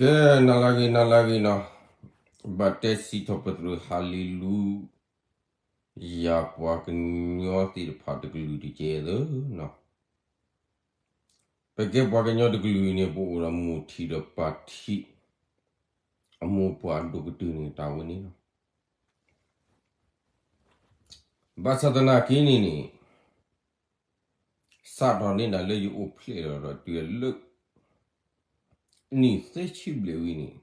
ကဲ, နၤလၢအဂ့ၤ နၤလၢအဂ့ၤနီၤ, ဘၣ်တဲစံးထီၣ်ပတြၢၤ ဟါလ့လူယၤ ပှၤကညီသ့ၣ်တဖၣ်တကလုာ်တကဲးသ့ၣ်နီၤ, ပကဲပှၤကညီတကလုာ်အံၤန့ၣ် ပအိၣ်ဒီးမိၢ်ထံးဒီးပၢ်ထံး အမိၢ်ပှၢ်အဒိၣ်ကတၢၢ်န့ၣ် တၢ်ဝဲန့ၣ်လီၤ. ဘၣ်ဆၣ်သနာ်က့န့ၣ်န့ၣ် စးထီၣ်န့ၢ်ဒၣ်လၢယအိၣ်ဖျဲၣ်လီၤဒီးတုၤလၢ နံၣ်သၢဆံဘျဲၣ်ဝံၤန့ၣ်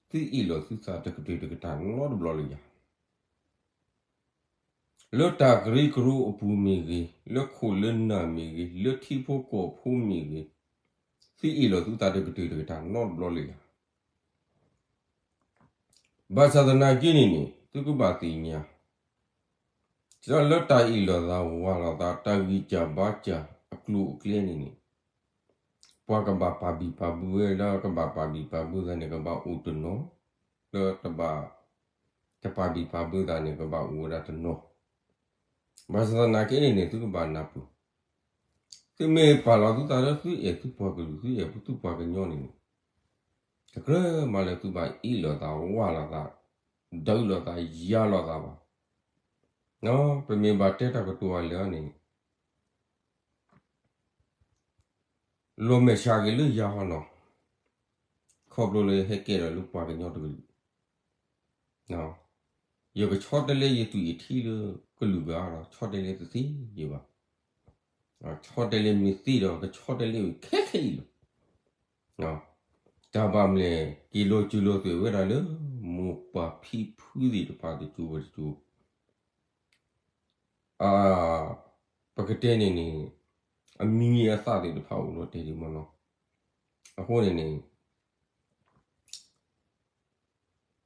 သုအ့ၣ်လိာ်သုသးတကတၢၢ်တကတၢၢ်နီတဘျီလၢယၤ, လၢတၢ်ကရၢကရိအပူၤမ့ၢ်ဂ့ၤ, လၢခိၣ်လၢနၢ်မ့ၢ်ဂ့ၤ, လၢထံဖိကီၢ်ဖိမ့ၢ်ဂ့ၤ, သုအ့ၣ်လိာ်သုသးတကတၢၢ်တကတၢၢ်နီတဘျီလၢယၤ. ဘၣ်ဆၣ်သနာ်က့န့ၣ်န့ၣ် သုကဘၣ်သ့ၣ်ညါ လၢတၢ်အ့ၣ်လိာ်သးဝၤလိာ်သး တၢ်ဂံၢ်စၢ်ဘါစၢ်အကျိၤအကျဲန့ၣ်န့ၣ် ပှၤကဘၣ်ပာ်ဘံၣ်ပာ်ဘၢဝဲ လၢကဘၣ်ပာ်ဘံၣ်ပာ်ဘၢသးန့ၣ် ကဘၣ်အိၣ်တနီၤ, လၢတဘၣ် တပာ်ဘံၣ်ပာ်ဘၢသးန့ၣ် ကဘၣ်အိၣ်ဝဲဒၣ်တနီၤ. ဘၣ်ဆၣ်သနာ်က့န့ၣ်န့ၣ် သုကဘၣ်နၢ်ပၢၢ်, သုမ့ၢ်ပာ်လီၤသုသးလၢသုအဲၣ်သုပှၤကလုာ် သုအဲၣ်သုပှၤကညီန့ၣ်န့ၣ် တကြၢးမးလၢသုဘၣ်အ့ၣ်လိာ်သးဝၤလိာ်သး ဒုးလိာ်သးယၤလိာ်သးဘၣ်. ပမ့ၢ်ဘၣ်တဲတၢ်ကတိၤအလၢာ်န့ၣ် လီၤမဲာ်ဆှးက့ၤလၢယၤဟီနီၤ, ခီဖျိလၢဟဲကဲထီၣ်လၢပှၤကညီတကလုာ်, ယကဆီတလဲယသွံၣ်ယထံလၢကလုာ်ဂၤဒီး ဆီတလဲတသ့ယဘၣ်. ဆီတလဲမ့ၢ်သ့ဒီး ကဆီတလဲဝံၤခဲခဲအံၤလီၤ. တၢ်ဘၣ်မနုၤလဲၣ် က့ၤလီၤစၢၤလီၤသွဲၣ်ဝဲဒၣ်လၢ မိၢ်ပၢ်ဖံဖုသ့ၣ်တဖၣ်တစိၤဝဲတစိၤ ပကတဲန့ၣ်န့ၣ် အမံၤအသၣ်သ့ၣ်တဖၣ်အိၣ်လီၤတဲာ်ဒံးမးနီၤ. အဃိန့ၣ်န့ၣ်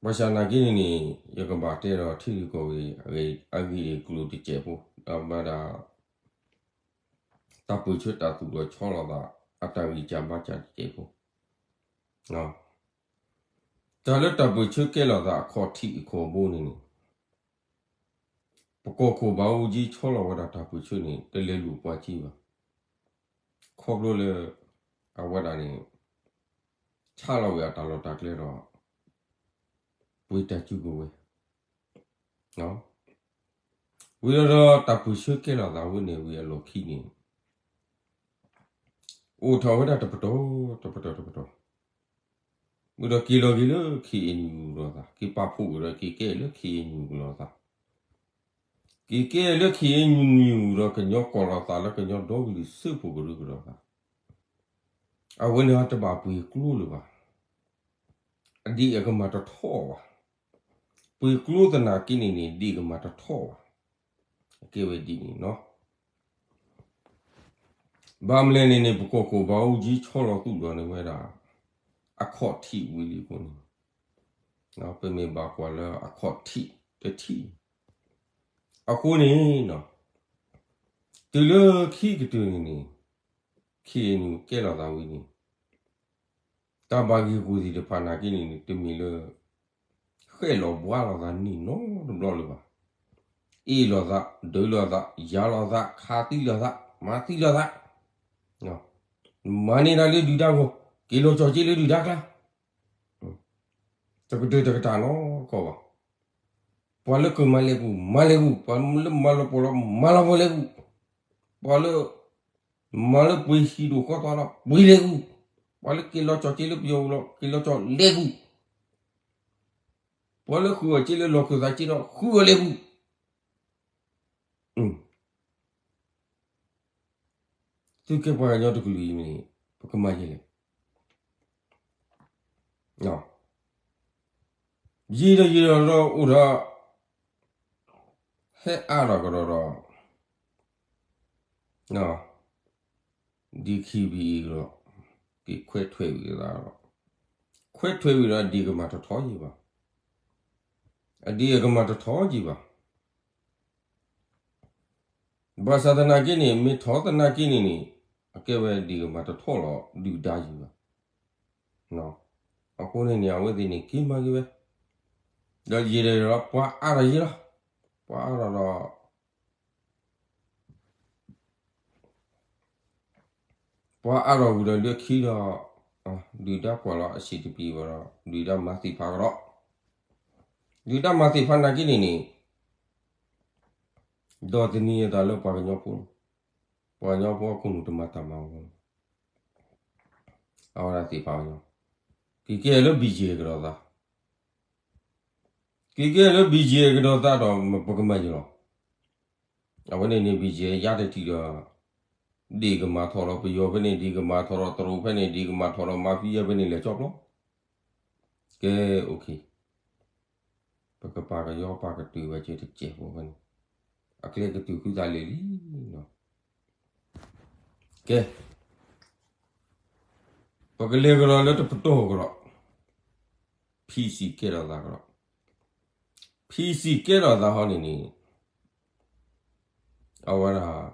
ဘၣ်ဆၣ်သနာ်က့န့ၣ်န့ၣ် ယကဘၣ်တဲဒီးထံဂ့ၢ်ကီၢ်ဂ့ၢ် အဂ့ၢ်အကျိၤတစဲးဖိ ဒီးဘၣ်ဒၣ် တၢ်ပၢၢ်ဆၢတၢ်သူၣ်ထီၣ်ဆီလီၤသး အတၢ်ဂံၢ်စၢ်ဘါစၢ်တစဲးဖိ တၢ်လၢတၢ်ပၢၢ်ဆၢကဲလိာ်သးအခီၣ်ထံးအခီၣ်ဘိန့ၣ်န့ၣ် ပကီၢ်ခိၣ်ဘၣ်အူကၠံဆီလီၤဝဲဒၣ်တၢ်ပၢၢ်ဆၢန့ၣ် တလဲၤလိာ်ပှၤက့ဘၣ်. ခီဖျိလၢ အဝဲဒၣ်န့ၣ် ဆါလီၤဝဲအတၢ်လီၢ်တၢ်ကျဲဒီး ပှ့ၤတၢ်စုကဝဲၤ ဝံၤဒီးတၢ်ပၢၢ်ဆၢကဲလိာ်သးဝဲန့ၣ်ဝံၤအလီၢ်ခံန့ၣ် အိၣ်ထီၣ်ဝဲဒၣ်တပတီၢ် တပတီၢ် တပတီၢ် ဝံၤဒီးက့ၤလီၤက့ၤလၢ ခ့ၣ်အဲၣ်ယူၣ်လိာ်သး က့ၤပာ်ဖှိၣ်ကဒီး က့ၤကဲလၢ ခ့ၣ်အဲၣ်ယူၣ်လိာ်သး က့ၤကဲလၢ ခ့ၣ်အဲၣ်ယူၣ်ဒီး ကညီကီၢ်လိာ်သးလၢကညီဒီကလုာ်စၢဖှိၣ်ကရၢကရိသး အဝဲန့ၣ်တဘၣ်ပှ့ၤကျိလၢၤဘၣ်. အဒံးအကမၢ်တထီၣ်ဘၣ်. ပှ့ၤကျိသနာ်က့န့ၣ်န့ၣ် ဒံးအကမၢ်တထီၣ်ဘၣ်. အကဲဝဲဒ်န့ၣ်နီၤ. ဘၣ်မနုၤလဲၣ်န့ၣ်န့ၣ် ပကီၢ်ခိၣ်ဘၣ်အူကၠံဆီလီၤသူၣ်လီၤန့ၢ်ဝဲဒၣ် အခီၣ်ထံးဝံၤလံအဃိန့ၣ် ပမ့ၢ်ဘၣ်ကွၢ်လၢအခီၣ်ထံးတထံး အဃိန့ၣ် တုၤလၢခံကတၢၢ်န့ၣ်န့ၣ် ခ့ၣ်အဲၣ်ယူၣ်ကဲလိာ်သးဝံၤန့ၣ် တၢ်ဘၣ်ဂ့ၢ်ဂီၢ်သ့ၣ်တဖၣ်နာ်က့န့ၣ်န့ၣ် တမ့ၢ်လၢ ဃဲၣ်လီၤဘှါလိာ်သးန့ၣ်နီတဘျီလၢၤဘၣ်. အ့ၣ်လိာ်သး, ဒုးလိာ်သး, ယၤလိာ်သး, ခးသံလိာ်သး, မၤသံလိာ်သး, မၤန့ၢ်တၢ်လၢဒုၣ်ဒါဂီၢ်, က့ၤလီၤကၠီၣ်က့လၢဒုၣ်ဒါကျါ တကတၢၢ်တကတၢၢ်နီတခီဘၣ်. ပှၤလၢကမၤလဲၤကူၣ် မၤလဲၤကူၣ်, ပှၤလၢမၤလီၤပှီၢ်လီၤ မၤလီၤပှီၢ်လဲၤကူၣ်, ပှၤလၢ မၤလၢပှ့ၤဟံၣ်ဒိၣ်ဃီသွါလီၤ ပှ့ၤလဲၤကူၣ်, ပှၤလၢက့ၤလီၤကၠီၣ်က့လၢပယီၤပူၤလီၤ က့ၤလီၤကၠီၣ်လဲၤကူၣ်, ပှၤလၢဃုအီၣ်က့လၢလီၢ်ခၢၣ်သးက့ဒီး ဃုအီၣ်လဲၤကူၣ်. သုကဲပှၤကညီတကလုာ်အံၤန့ၣ် ပကမၤယဲလဲၣ်. ယံာ်ဒီးယံာ်ဒီးဒီးအိၣ်ဒီး ဟဲအါထီၣ်ကဒီးဒီး DKBA ကဒီး က့ၤခွဲးထွဲးဝံၤဒီး ခွဲးထွဲးဝံၤဒီး အဒံးကမၣ်တထီၣ်ယံၤဘၣ်. အဒံးအကမၣ်တထီၣ်ယံၤဘၣ်. ဘၣ်ဆၣ်သနာ်က့န့ၣ် မ့ၢ်ထီၣ်သနာ်က့န့ၣ်န့ၣ် အကဲဝဲဒံးကမၣ်တထီၣ်လီၤဒုၣ်ဒါယံၤဘၣ်. အဃိန့ၣ်န့ၣ် အဝဲသ့ၣ်န့ၣ် က့ၤမၤက့ၤဝဲ ဒီးယံာ်ဒီးယံာ်ဒီး ပှၤအါထီၣ်ယံၤလီၤ. ပှၤအါထီၣ်ဒီး ပှၤအါထီၣ်ဝံၤဒီးလၢခံဒီး ဒုၣ်ဒါကွၢ်လီၤအဆံးတပံၤဘၣ်ဒီး ဒုၣ်ဒါမၤသ့ၣ်ဖးကဒီး, ဒုၣ်ဒါမၤသ့ၣ်ဖးနာ်က့န့ၣ်န့ၣ် ဒီးသန့ၤအသးလၢပှၤကညီဖိ, ပှၤကညီဖိအခိၣ်နူာ်တမၤတၢ်မၤအဂီၢ်လီၤ. အဝဲဒၣ်သ့ၣ်ဖးကညီ, က့ၤကဲလၢ ဘံၣ်ကၠံၣ် ကဒီးသး, က့ၤကဲလၢ ဘံၣ်ကၠံၣ် ကဒီးသးဒီး ပကမၤယံၤလီၤ. အဝဲန့ၣ်န့ၣ် ဘံၣ်ကၠံၣ် ယါတထံၣ်ဒီး ဒ့ၣ်ကမၤထီၣ်ဒီးပယီၤဖဲန့ၣ်, ဒ့ၣ်ကမၤထီၣ်ဒီးတရူးဖဲန့ၣ်, ဒ့ၣ်ကမၤထီၣ်ဒီး mafia ဖဲန့ၣ် လဲၤကၠီဖျီ, ကဲ, ပကပာ်ကယီပာ်ကတုာ်ဝဲက့ၤတစဲးဖိဖဲန့ၣ်, အကျဲကတုာ်ဃုသးလံလံလီၤ. ကဲ, ပကလဲၤကဒီးလၢတပတီၢ်ကဒီး, PC ကဲထီၣ်သးကဒီး, PC ကဲထီၣ်သးဟီန့ၣ်န့ၣ် အဝဲဒၣ်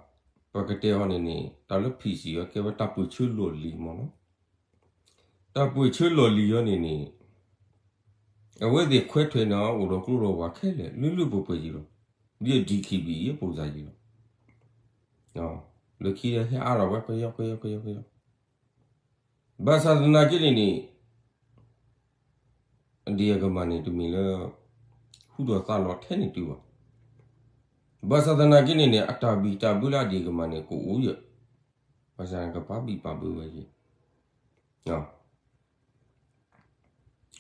ပကတဲဟီန့ၣ်န့ၣ် တၢ်လၢ PC အံၤ ကဲဝဲတၢ်ပၢၢ်ဆၢလီၢ်လံၤမ့ၢ်နီၤ. တၢ်ပၢၢ်ဆၢလီၢ်လံၤအံၤန့ၣ်န့ၣ် အဝဲသ့ၣ်ခွဲးထွဲးန့ၣ် အိၣ်ဒီးကျိဒီးဝၣ်ခဲလၢာ် လၢလၢပှဲၤပှဲၤယံၤလီၤ. ဒ် DKBA အံၤ ပိၣ်သးယံၤလီၤ. လၢခံဟဲအါထီၣ်ဝဲကယီကယီကယီကယီ ဘၣ်ဆၣ်သနာ်က့န့ၣ်န့ၣ် အဒံၣ်အကမၢ်န့ၣ် တမ့ၢ်လၢ ဟူထီၣ်သါလီၤထဲန့ၣ်တုၤဘၣ်. ဘၣ်ဆၣ်သနာ်က့န့ၣ်န့ၣ် အတၢ်ဘံၣ်တၢ်ဘၢလၢအဒံၣ်အကမၢ်န့ၣ် ကအိၣ်ယဲၢ်, ဘၣ်ဆၣ်ကပာ်ဘံၣ်ပာ်ဘၢဝဲယဲၢ်.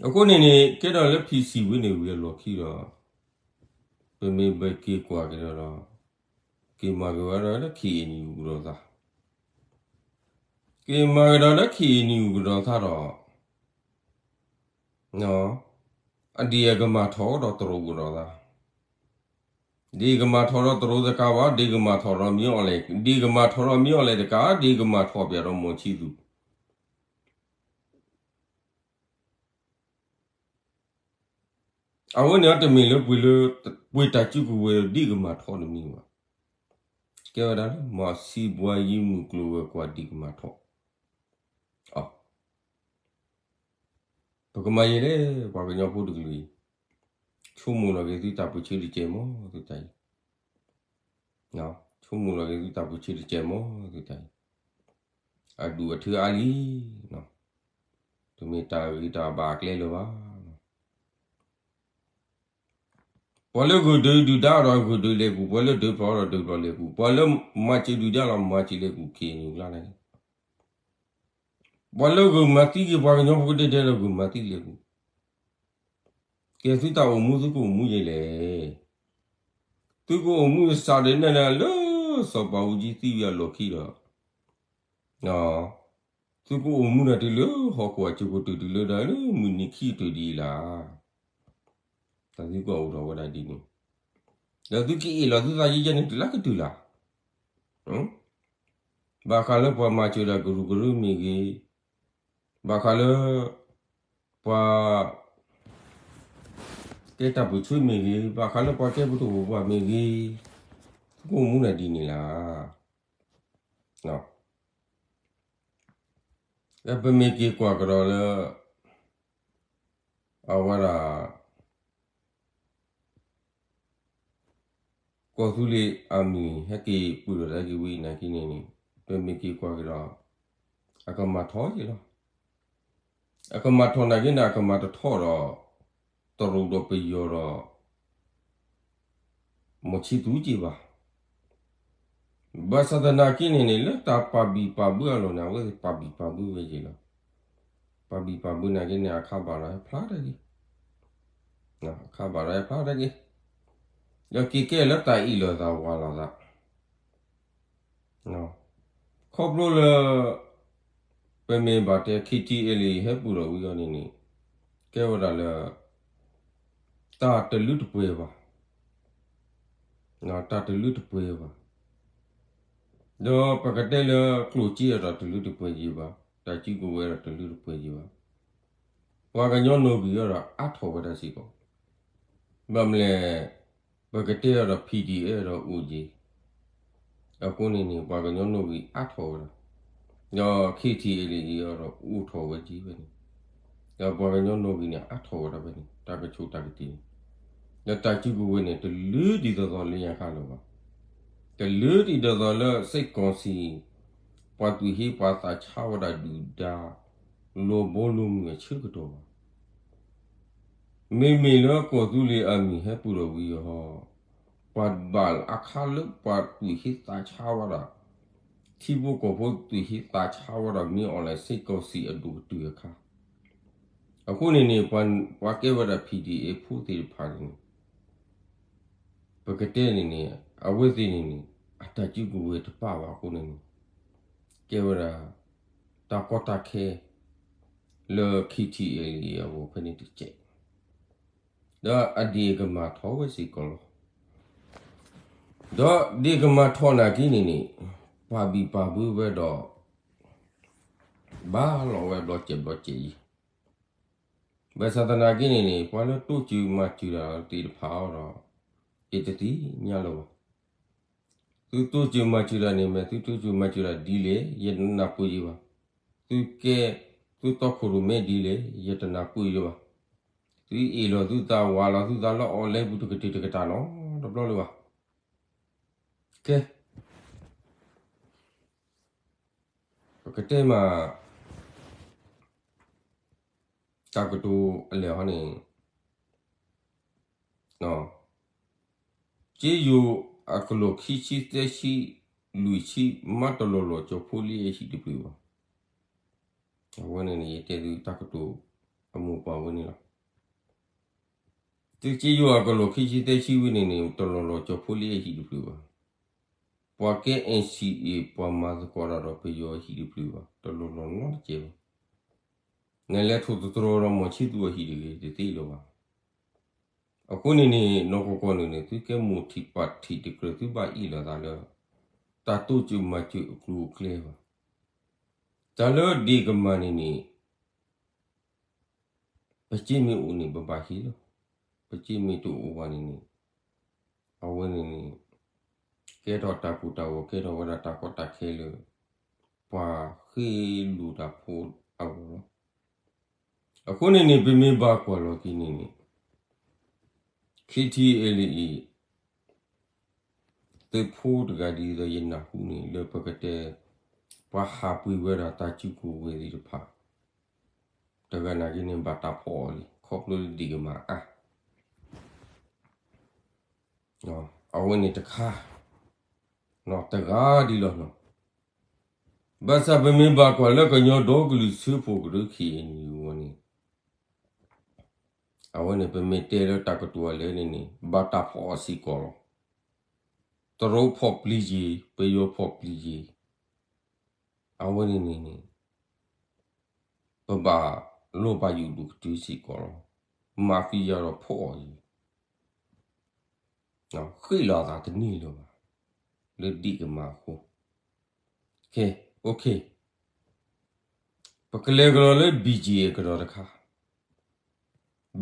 အဃိန့ၣ်န့ၣ် ကဲထီၣ်လၢ PC ဝဲန့ၣ်ဝံၤအလီၢ်ခံဒီး ပမ့ၢ်ဘၣ်က့ၤကွၢ်ကဒီးဒီး က့ၤမၤက့ၤဝဲဒၣ်လၢ KNU ကဒီးသး, က့ၤမၤကဒီးလၢ KNU ကဒီးသးဒီး အဒံၣ်အကမၢ်ထီၣ်ဒီးတရူးကဒီးသး, ဒ်ကမၢ်ထီၣ်ဒီးတရူးတကးဘၣ်, ဒ်ကမၢ်ထီၣ်ဒီးမ့ၢ်အီၣ်လဲၣ်, ဒ်ကမၢ်ထီၣ်ဒီးမ့ၢ်အီၣ်လဲၣ်တကး, ဒ်ကမၢ်ထီၣ်ပၠးဒီးမီၢ်ဆံသူး အဝဲန့ၣ်တမ့ၢ်လၢပှၤလၢ ပှၤတၢ်စုကဝဲၤဒ်ကမၢ်ထီၣ်တမံၤဘၣ်. ကဲဝဲဒၣ်လၢ မီၢ်စံးဘှါယံၤမုၢ်ကျိၤဝဲၤကွာ်ဒ်ကမၢ်ထီၣ်, ပကမၤယဲလဲၣ် ပှၤကညီဖိတကလုာ်အံၤ, ဆိကမိၣ်လီၤက့ၤသုတၢ်ပၢၢ်ဆၢတကဲးမီၢ်သုတၢ်အံၤ, ဆိကမိၣ်လီၤက့ၤသုတၢ်ပၢၢ်ဆၢတကဲးမီၢ်သုတၢ်အံၤ, အဒူၣ်အထၢအါလံ, တမ့ၢ်တၢ်ဂ့ၤတၢ်ဘၣ်အကျဲလၢၤဘၣ်. ပှၤလၢဂုာ်ဒုးဒုၣ်ဒါဒီးဂုာ်ဒုးလဲၤကူၣ်, ပှၤလၢဒုးဖျိးဒီးဒုးဖျိးလဲၤကူၣ်, ပှၤလၢမၤစၢၤဒုၣ်ဒါလီၤမၤစၢၤလဲၤကူၣ် KNU ကျါန့ၣ်, ပှၤလၢဂုာ်မၤသံက့ၤပှၤကညီဖိကဒဲဒဲဒီးဂုာ်မၤသံလဲၤကူၣ်, ကဲသုတၢ်အိၣ်မူသုကအိၣ်မူယဲလဲၣ်, သုကအိၣ်မူစးဒၣ်နဲၣ်လၢ စီၤပၤအူကၠံသံဝံၤအလီၢ်ခံဒီး သုကအိၣ်မူဒၣ်တုၤလၢဟီၣ်ခိၣ်အစိၤကတၢၢ်တုၤလၢဒၣ်လၢမုၢ်နံၤခံကတၢၢ်ဒ်အံၤလီၤ. တၢ်သုကအိၣ်ထီၣ်ဝဲဒၣ်ဒ်န့ၣ်, ဒီးသုကအ့ၣ်လိာ်သုသးယဲယဲန့ၣ်တုၤလၢကတုၤလီၤ. ဘၣ်ဃးလၢပှၤမၤစၢၤတၢ်ကရူၢ်ကရၢမ့ၢ်ဂ့ၤ, ဘၣ်ဃးလၢ ပှၤ ကဲတၢ်ပူၤဆူမ့ၢ်ဂ့ၤ, ဘၣ်ဃးလၢပှၤကဲပဒိၣ်ပပှၢ်မ့ၢ်ဂ့ၤ, သုကအိၣ်မူဒၣ်ဒ်န့ၣ်လီၤ. ပမ့ၢ်က့ၤကွၢ်ကဒီးလၢ အဝဲဒၣ် ကီၢ်သူလ့ၤအမုၢ် ဟဲက့ၤပၢၢ်ထီၣ်တၢ်က့ၤဝံၤနာ်က့န့ၣ်န့ၣ်, ပမ့ၢ်က့ၤကွၢ်ကဒီး အကမၤထီၣ်က့ၤလီၤ. အကမၤထီၣ်နာ်က့န့ၣ် အကမၤတထီၣ်ဒီး တရူးဒီးပယီၤဒီး မီၢ်ဆံသူက့ၤဘၣ်. ဘၣ်ဆၣ်သနာ်က့န့ၣ်န့ၣ် လၢတၢ်ပာ်ဘံၣ်ပာ်ဘၢအလီၢ်န့ၣ် အဝဲသ့ၣ်ပာ်ဘံၣ်ပာ်ဘၢဝဲက့ၤလီၤ. ပာ်ဘံၣ်ပာ်ဘၢနာ်က့န့ၣ် အခါဘၣ်ဒီးဟဲဖျါတၢ်က့ၤ, အခါဘၣ်ဒီးဟဲဖျါတၢ်က့ၤ, ဒီးက့ၤကဲလၢတၢ်အ့ၣ်လိာ်သးဝးလိာ်သး ခီဖျိလၢ ပမ့ၢ်ဘၣ်တဲ KTLA ဟဲပူၤထီၣ်ဝံၤအီၤန့ၣ်န့ၣ် ကဲဝဲဒၣ်လၢ တၢ်တလၢတပှဲၤဘၣ်, တၢ်တလၢတပှဲၤဘၣ်, ဒီးပကတဲလၢကျိၣ်စ့အံၤဒီးတလၢတပှဲၤယံၤဘၣ်, တၢ်စုကဝဲၤဒီးတလၢတပှဲၤယံၤဘၣ်, ပှၤကညီနီၣ်ဂံၢ်အံၤဒီးအါထီၣ်ဝဲဒၣ်စ့ၢ်ကီး, ဘၣ်မနုၤလဲၣ်, ပကတဲအံၤဒီး PDF ဒီးအိၣ်က့ၤ အဃိန့ၣ်န့ၣ် ပှၤကညီနီၣ်ဂံၢ်အါထီၣ်ဝဲဒၣ်, ဒီး KTLA အံၤဒီးအိၣ်ထီၣ်ဝဲက့ၤဖဲန့ၣ်, ဒီးပှၤကညီနီၣ်ဂံၢ်န့ၣ် အါထီၣ်ဝဲဒၣ်ဖဲန့ၣ် တၢ်ကဆိၣ်တၢ်ကတံၢ်န့ၣ်, ဒီးတၢ်စုကဝဲၤန့ၣ် တလၢဒ်သိးသိးလၢညါခါလၢၤဘၣ်, တလၢဒ်သိးသိးလၢ စ့ၢ်ကီးစံး ပှၤသူၣ်ဟ့ပှၤသးဆါဝဲဒၣ်ဒုၣ်ဒါ လိာ်ဘီလိာ်မုၢ်အဆၢကတီၢ်ဘၣ်. မ့မ့ၢ်လၢကီၢ်သူလ့ၤအမံၤဟဲပူၤဒီးဝံၤအီၤ, ပှၤဘၣ်အခါလၢပှၤသွံၣ်ဟ့သးဆါဝဲဒၣ်, ထံဖိကီၢ်ဖိသွံၣ်ဟ့သးဆါဝဲဒၣ် မ့ၢ်အီၤလဲၣ် စ့ၢ်ကီးစံးအဒိၣ်ကတုၤအခါ, အဃိန့ၣ်န့ၣ် ပှၤကဲဝဲဒၣ် ဖံဒံၣ်အ့ဖိ သ့ၣ်တဖၣ်န့ၣ် ပကတဲန့ၣ်န့ၣ် အဝဲသ့ၣ်န့ၣ်န့ၣ် အတၢ်စုကဝဲၤတပာ်ဘၣ်အဃိန့ၣ်န့ၣ် ကဲဝဲဒၣ် တၢ်ကီတၢ်ခဲ လၢ KTLA အဂီၢ်ဖဲန့ၣ်တကဲး, ဒီးအဒ့ၣ်အကမၢ်ထီၣ်ဝဲစ့ၢ်ကီးလီၤ. ဒီးဒ့ၣ်ကမၢ်ထီၣ်နာ်က့န့ၣ်န့ၣ် ပာ်ဘံၣ်ပာ်ဘၢဝဲဒီး ဘၣ်လီၤဝဲဘျီစဲးဘျီစဲးအံၤ, ဘၣ်ဆၣ်သနာ်က့န့ၣ်န့ၣ် ပှၤလၢတိစၢၤမၤစၢၤတၢ်သ့ၣ်တဖၣ်အံၤဒီး ယတသ့ၣ်ညါလၢၤဘၣ်. သုတိစၢၤမၤစၢၤတၢ်န့ၣ် မ့ၢ်သုတိစၢၤမၤစၢၤတၢ်ဒ်လဲၣ် ယတနၢ်ပၢၢ်ယံၤဘၣ်. သုကဲ သုတီခိၣ်ရိၣ်မဲဒ်လဲၣ် ယတနၢ်ပၢၢ်ယံၤဘၣ်. သုအ့ၣ်လီၤသုသး ဝးလီၤသုသးလၢ online ပူၤတကတ့ၢ်တကတၢၢ်နီတဘျီလၢၤဘၣ်. ကဲ ပကတဲမး တၢ်ကတိၤအလဲၢ်ဟီန့ၣ် က့ယိၤအကလီၢ်ခံဆံသၢဆံ လွံၢ်ဆံ မ့ၢ်တလီၤလီၤကၠီၤဖိလံအဟံၣ်တဖျၢၣ်ဘၣ်. အဝဲန့ၣ်န့ၣ် ယတဲသုတၢ်ကတိၤအမိၢ်ပှၢ်ဝဲန့ၣ်လီၤ. သုက့ယိၤအကလီၢ်ခံဆံသၢဆံဝဲန့ၣ်န့ၣ် တလီၤလီၤကၠီၤဖိလံအဟံၣ်တဖျၢၣ်ဘၣ်. ပှၤကဲ NCA ပှၤမၤသကိးတၢ်ဒီးပယီၤအဟံၣ်တဖျၢၣ်ဘၣ် တလီၤလီၤနီတစဲးဘၣ်. နလဲၤထိၣ်သတြီၤဒီးမီၢ်ဆံသူအဟံၣ်တဂ့ၤ တသ့လၢၤဘၣ်. အဃိန့ၣ်န့ၣ် နီၢ်ကီၢ်ကီၢ်န့ၣ်န့ၣ် သုကဲမိၢ်ထံၣ်ပၢ်ထံၣ်တကြၢး သုဘၣ်အ့ၣ်လိာ်သးလၢ တၢ်တိစၢၤမၤစၢၤအကျိၤအကျဲဘၣ်. တၢ်လၢဒ့ၣ်ကမၢ်န့ၣ်န့ၣ် ပစ့မ့ၢ်အိၣ်န့ၣ် ပဘၣ်ဟ့ၣ်လီၤ. ပစ့မ့ၢ်တအိၣ်ဘၣ်န့ၣ်န့ၣ် အဝဲန့ၣ်န့ၣ် ကဲထီၣ်တၢ်ကိၢ်တၢ်ဂီၤ ကဲထီၣ်ဝဲဒၣ်တၢ်ကီတၢ်ခဲလၢ ပှၤဃ့လိာ်တၢ်ဖိအဂီၢ်လီၤ. အဃိန့ၣ်န့ၣ် ပမ့ၢ်ဘၣ်ကွၢ်လီၤက့ၤန့ၣ်န့ၣ် KTLA အံၤ သုးဖိတဂၤဒ်သိးယနၢ်ဟူန့ၣ် လၢပကတဲ ပှၤဟးပှ့ၤဝဲဒၣ်တၢ်စုကဝဲၤသ့ၣ်တဖၣ် တဂၤနာ်က့န့ၣ် ဘၣ်တၢ်ဖီၣ်အီၤလံ ခီဖျိလၢဒ့ၣ်ကမၢ်အါ အဝဲန့ၣ်တခါ တဂၤဒ်လီၤနီၤ. ဘၣ်ဆၣ်ပမ့ၢ်ဘၣ်ကွၢ်လၢကညီဒီကလုာ်စၢဖှိၣ်ကရၢ KNU အဂီၢ်န့ၣ် အဝဲန့ၣ်ပမ့ၢ်တဲလၢတၢ်ကတိၤအလဲၢ်န့ၣ်န့ၣ် ဘၣ်တၢ်ဖီၣ်အီၤစ့ၢ်ကီးလီၤ. တရူးဖီၣ်ပျံၤယ့ၤ ပယီၤဖီၣ်ပျံၤယ့ၤ အဝဲန့ၣ်န့ၣ်န့ၣ် ပဘၣ်လိၣ်ဘၣ်ယိၣ်ဒိၣ်ကတၢၢ်စ့ၢ်ကီးလီၤ. မၤဖံးယါဒီးဖီၣ်အီၤယ့ၤ ဃ့ၣ်လီၤအသးတန့ၢ်လၢၤဘၣ် လၢဒ့ၣ်ကမၢ်အဃိ ပကလဲၤကဒီးလၢ BGF ကဒီးတခါ